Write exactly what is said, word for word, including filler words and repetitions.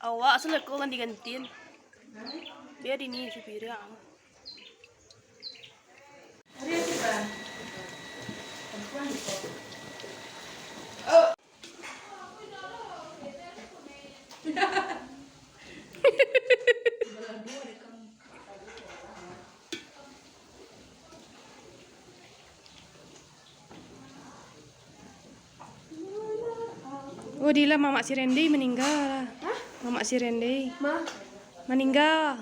Awak seleko ganti-gantian. Biar ini supirnya. Oh, Dila, mamak si Randy maningga lah. Hah? Mamak si Randy. Ma? Maningga.